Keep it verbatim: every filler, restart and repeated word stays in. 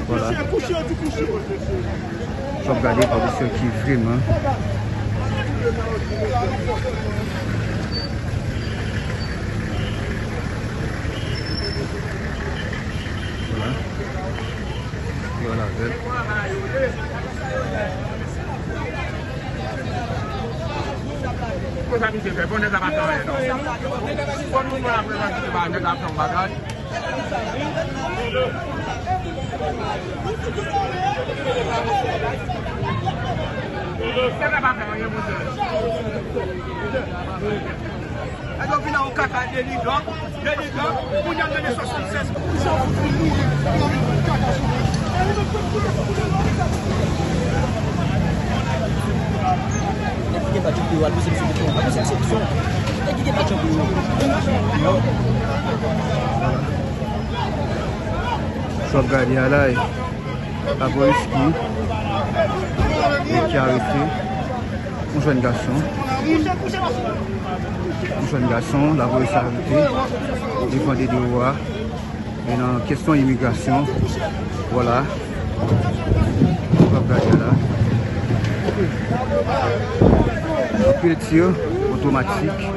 Vwala. W ap gade polisye ki vreman. Vwala. Yo la vèl. Konsa misye fè, bon nèg la pa fè anyen non. Bon moun mwen ap revanjite ba nèg la fè yon bagay. Nèg la pa fè anyen, monchè. Nèg yo vin a yon kaka deligan, deligan, moun yo mennen swasannsèz. Nèg ki gen bati pou yo, al poze m sou kesyon, al poze m sou kesyon. Nèg ki gen bati pou yo. Sa w ap gade a la, e. Lapolis ki, ki arete yon jèn gason. Yon jèn gason, lapolis arete devan D D O a. E nan kesyon imigrasyon, vwala. W ap gade la. Anpil tir otomatik.